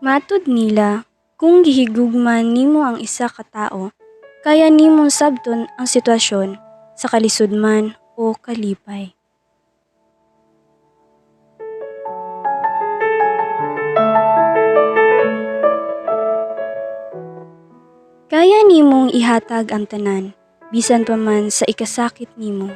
Matud nila, kung gihigugma nimo ang isa ka tawo, kaya nimong sabton ang sitwasyon sa kalisod man o kalipay. Kaya nimong ihatag ang tanan, bisan pa man sa ikasakit nimo.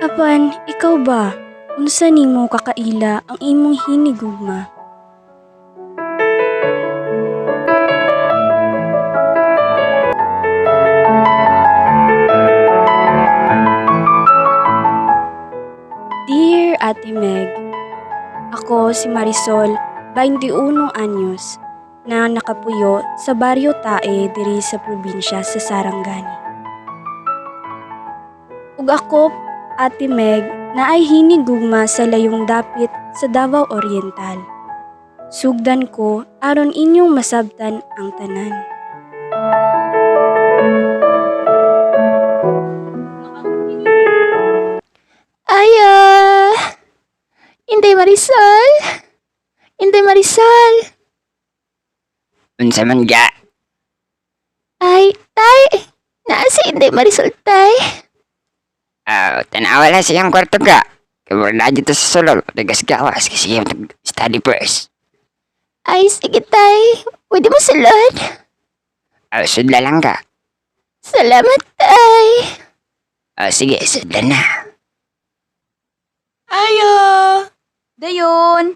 Apan, ikaw ba, unsa nimo kakaila ang imong hinigugma? Dear Ate Meg, ako si Marisol, 21 anyos, na nakapuyo sa Baryo Tae diri sa probinsya sa Sarangani. Ug ako, Ate Meg, naay hinigugma sa layong dapit sa Davao Oriental. Sugdan ko aron inyong masabtan ang tanan. Ay, Inday Marisol! Inday Marisol! Unsa man ga? Ay, tay! Naa si Inday Marisol, tay! Ah, tanawa lang siyang kwarto ga. Kaya na dito sa sulod, tagas gawas kasi yung study first. Ay, sige, tay. Pwede mo sulod. Ah, sudla lang ka. Salamat, tay. Ah, sige, sudla na. Ayo! Dayon!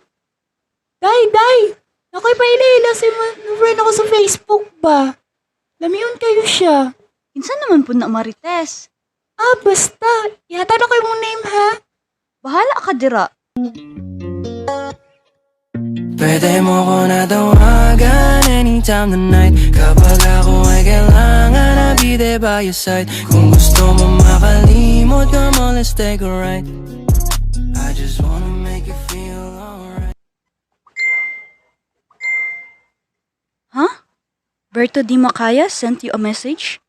Day, day! Nakoy paila-ila si friend ako sa Facebook ba? Lamiyon kayo siya. Kinsa naman po na Marites? Ah, basta. Ihata na kayo mong name, ha? Bahala ka dira. Pwede mo ko na tawagan anytime tonight. Kapag ako ay kailangan, I'll be there by your side. Kung gusto mo makalimot, come on, let's take a ride. I just wanna make you feel alright. Huh? Berto Di Macaya sent you a message?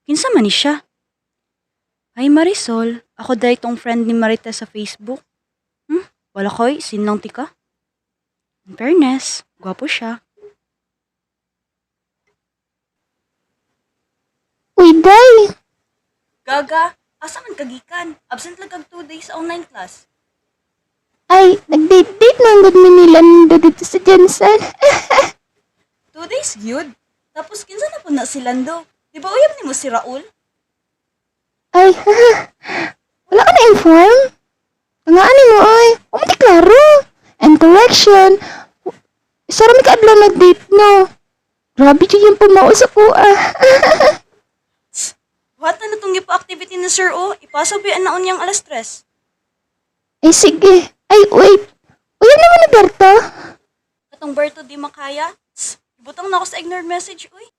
Kinsa man ni siya? Hi Marisol, ako dahil tong friend ni Marites sa Facebook. Wala ko'y, sin lang tika. In fairness, gwapo siya. Uy, day! Gaga, asa man kagikan? Absent lang kag 2 days sa online class. Ay, nag-date-date na ang good Manila nando dito sa Jensen. 2 days gyud. Tapos kinsa na po na si Lando? Di ba uyab nimo si Raul? Ay, wala ka na-inform? Ang ano mo, ay. Umati klaro. And correction. Isa rami ka adlaw nag-date, no? Grabe dyan yung pumao sa kuha. Buhat na natong activity ni Sir O. Ipasabi ang naon niyang alas 3. Ay, sige. Ay, wait. Uyab naman ni Berto. Katong Berto Di Makaya. Tss, ibutang na ako sa ignored message, uy.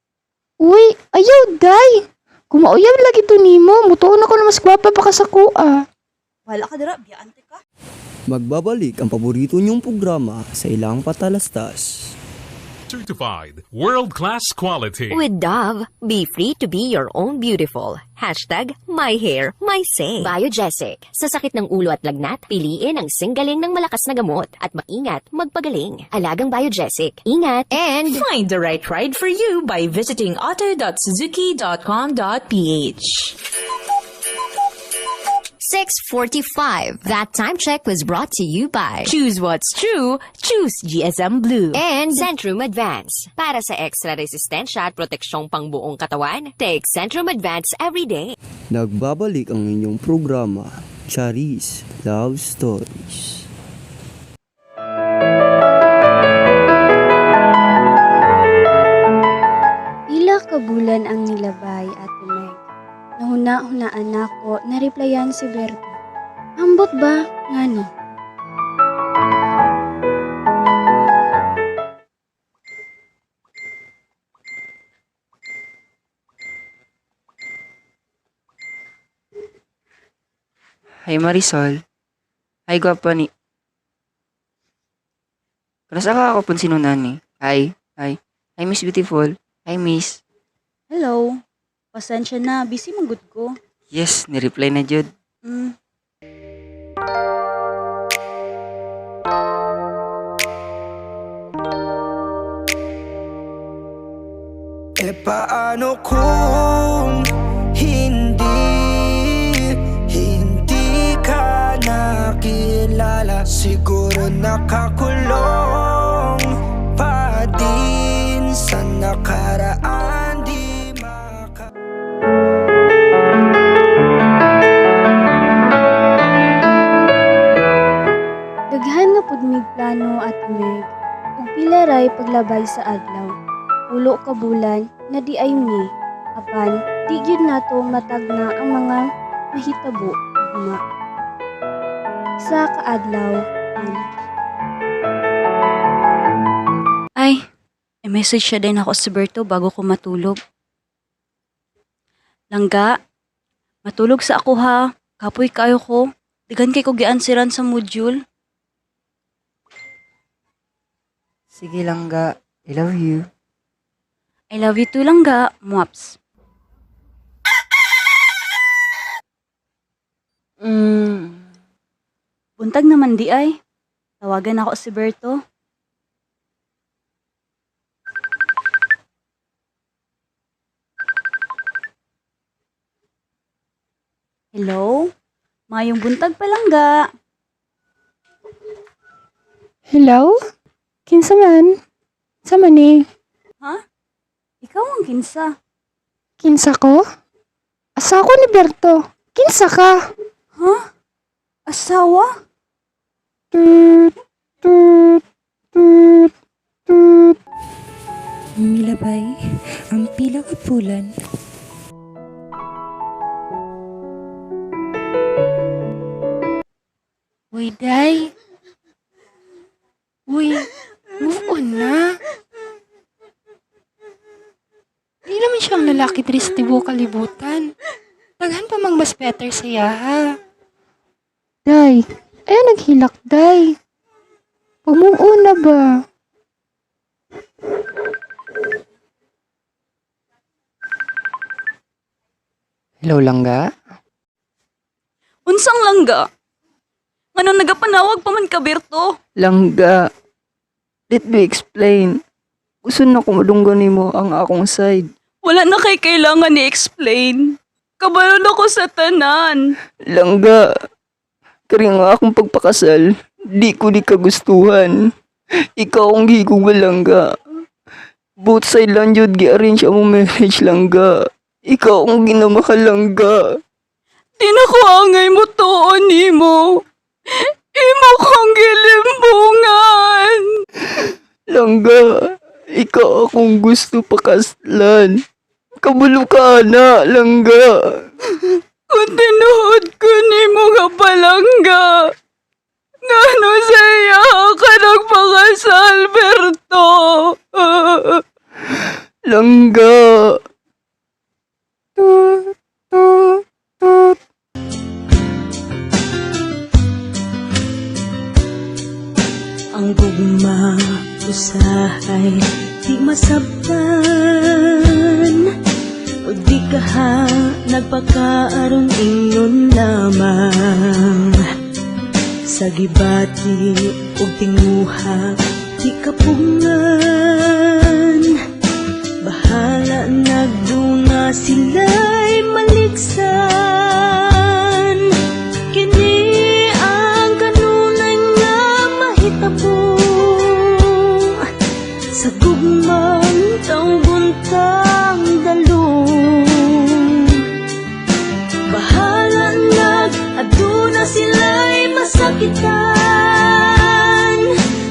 Uy, ayaw, day. Kung mauyab lagi to nimo, mutuon ako na mas gwapa pa ka sa kuha. Bahala ka dira, biyaan ka. Magbabalik ang paborito niyong programa sa ilang patalastas. Certified world-class quality. With Dove, be free to be your own beautiful. #MyHairMySay. Biogesic. Sa sakit ng ulo at lagnat, piliin ang singgaling ng malakas na gamot at maingat magpagaling. Alagang Biogesic. Ingat and Find the right ride for you by visiting auto.suzuki.com.ph. 6:45. That time check was brought to you by Choose what's true. Choose GSM Blue. and Centrum Advance. Para sa extra resistensya at proteksyong pangbuong katawan, take Centrum Advance every day. Nagbabalik ang inyong programa, Charis Love Stories. Pila ka bulan ang nilabay, Ate Meg. Nahuna-hunaan nako na replyan si Berto. Ambot ba? Ngano? Hi Marisol. Hi gwapo ni. Kanasa ka ako pun sinunan ni. Hi, hi. Hi Miss Beautiful. Hi Miss. Hello. Pasensya na, busy man gud ko. Yes, ni-reply na jud. E paano kung hindi, hindi ka nakilala? Siguro nakakulong pa din sa nakaraan. Di maka Daghan na pud mig plano, Ate Meg, ug pila ray paglabay sa adlaw. Pulo ka bulan na di ay mi, apan di gyud nato matagna ang mga mahitabo ugma. Isa ka adlaw an. Ay, i-message siya din ako si Berto bago ko matulog. Langga, matulog sa ako ha. Kapoy kayo ko. Digan kay ko giansiran sa module. Sige langga, I love you. I love you too, Langga. Mwaps. Buntag naman di ay. Tawagan ako si Berto. Hello? Mayong buntag palangga. Hello? Kinsa man? Sa man eh? Ikaw ang kinsa. Kinsa ko? Asa ko ni Berto. Kinsa ka? Huh? Asawa? Toot, toot, toot, toot. Milabay ang pila ka bulan. Uy, Day. Uy, move on na. Di naman siya ang lalaki diri sa tibuok kalibutan. Daghan pa mang mas better sa iya, ha. Day, ayaw naghilak, Day. Pag-move on na ba? Hello langga. Unsang langga? Ngano nagapanawag pa man ka, Berto? Langga, let me explain. Gusto na kumadunggan nimo ang akong side. Wala na kay kailangan ni-explain. Kabalo na ko sa tanan. Langga, kari nga akong pagpakasal, di ko di kagustuhan. Ikaw ang gigugma, langga. Both side lang yun, gi-arrange ang marriage, langga. Ikaw ang ginamahal, langga. Di na ko angay mo tuon nimo. Imo kong gilimbungan. Langga, ikaw akong gusto pakaslan. Kabulo ka na, langga. Kung tinuod ko nimo nga palangga. Ngano sa iya ka nagpakasal, Berto? Langga. Toot, toot, toot. Ang gugma usahay di masabtan o di ka ha nagpakaaron ingon lamang sa gibati ug tinguha di ka pungan bahala nagdunga sila'y maligsan. Kini ang kanunay nga mahitabo sa gugmang tawbuntang dalong. Bahala nag aduna sila'y masakitan,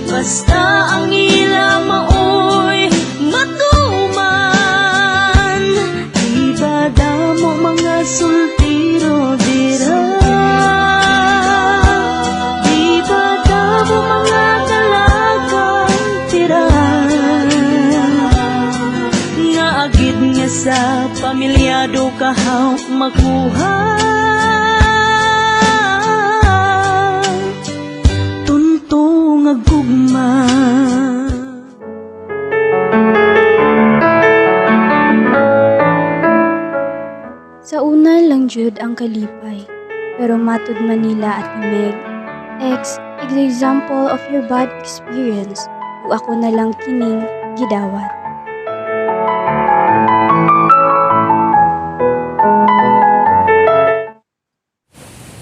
basta ang ila maoy matuman. Di ba damo mga sultiro dira? Di ba damo mga dalagang tira? Nga agid nga sa pamilyado kahaw makuha. Tunto nga gugma. Sa una lang jud ang kalipay, pero matud man nila, Ate Meg, X is the example of your bad experience ug ako na lang kining gidawat.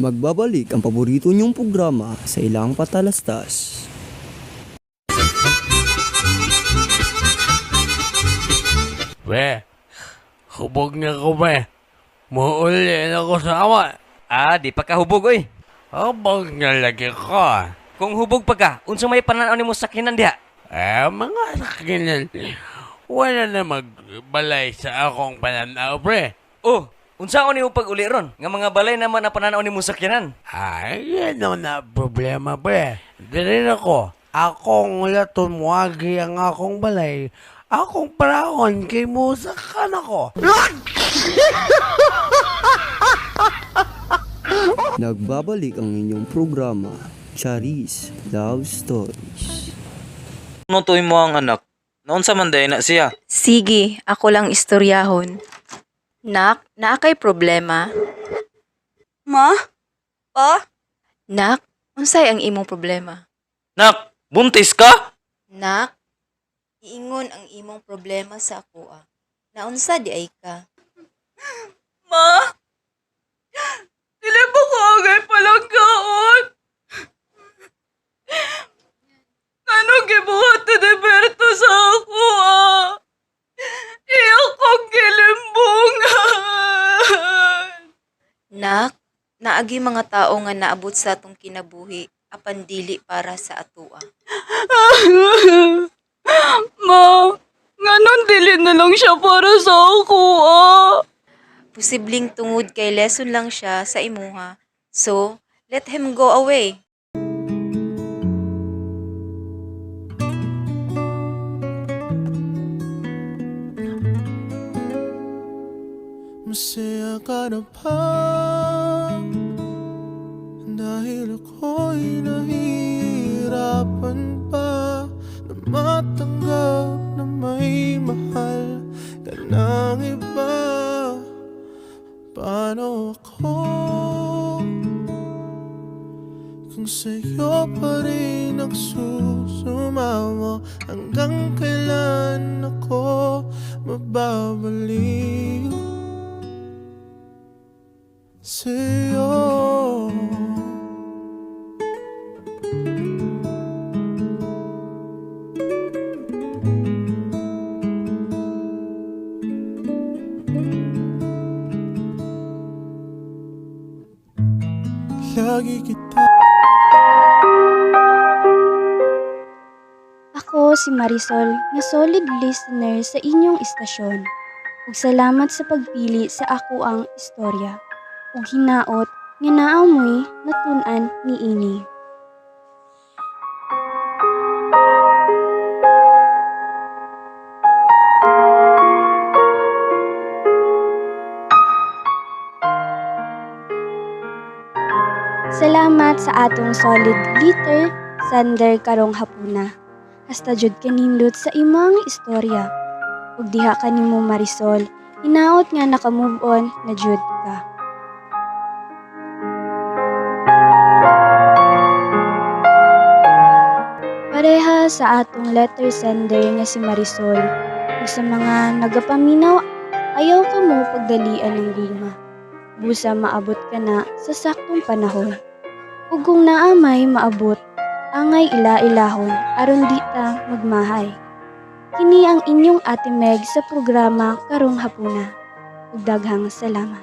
Magbabalik ang paborito niyong programa sa ilang patalastas. Be, hubog na ko be. Muuli na ko sa awa. Ah, di pa ka hubog oy. Hubog na lagi ko. Kung hubog pa ka, unsa may pananaw nimo sa sakyanan diha? Eh, mga sakinan, wala na magbalay sa akong pananaw, pre. Oh, unsa nimo pag-uli ron? Nga mga balay naman ang pananaw nimo sa sakyanan. Ay, yan ang na problema, pre. Dili na ko. Akong laton muagi ang akong balay. Akong paraon kay musakan ako. Nagbabalik ang inyong programa, Charis Love Stories. Nutoy mo ang anak. Naunsa man day na siya. Sige, ako lang istoryahon. Nak, naa kay problema? Ma? Pa? Nak, unsay ang imong problema? Nak, buntis ka? Nak, iingon ang imong problema sa akoa. Naunsa di ay ka? Ma? Dili ba ko angay palanggaon? Anong gibuhat ni Berto sa ako ah? Iya kong gilimbungan. Nak, naagi mga tao nga naabot sa atong kinabuhi apan dili para sa atoa. Ma, nganon dili na lang siya para sa ako ah. Posibleng tungod kay lesson lang siya sa imuha. So, let him go away. Masaya ka na ba? Dahil ako'y nahihirapan pa na matanggap na may mahal ka ng iba. Paano ako kung sa'yo pa rin ang susumama? Hanggang kailan ako mababaliw sa'yo? Lagi kita. Ako si Marisol nga solid listener sa inyong istasyon. Ug salamat sa pagpili sa ako ang istorya. Ug hinaot nga naa mo'y natun-an niini. Salamat sa atong solid leader, Sander karong hapuna. Hasta jud kanindot sa imong istorya. Ug diha kanimo Marisol, hinaot nga naka-move on na jud ka. Pareha sa atong letter sender nga si Marisol ug sa mga nagapaminaw, ayaw ka mo pagdalian ng gugma. Busa maabot ka na sa saktong panahon. Ug kung naa may maabot, angay ila-ilahon aron di ta magmahay. Kini ang inyong Ate Meg sa programa karong hapuna. Ug daghang salamat.